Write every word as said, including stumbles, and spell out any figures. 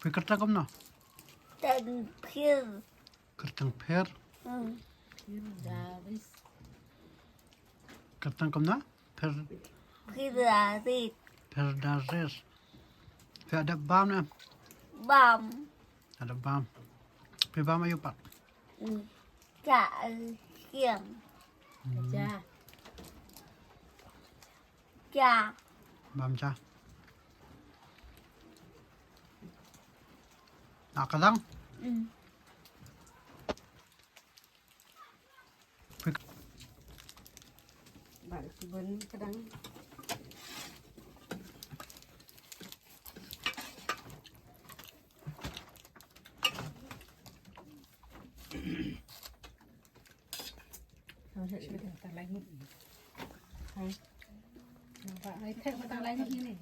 Phi kyrteng kumno? Tang Phir. Kyrteng Phir. Hmm. Kyrteng kumno? Phir. Phir da rit. Phir da rit. Phi la dep bam ne? Bam. La dep bam. Phi bam aïu pat? Hmm. Cha, eh, siang. Hmm. Cha. Cha. Bam cha. Na ka dang? Mm. Phi- Ba, sibun ka dang. Ba, ai, theh ba ta lai ngut ni.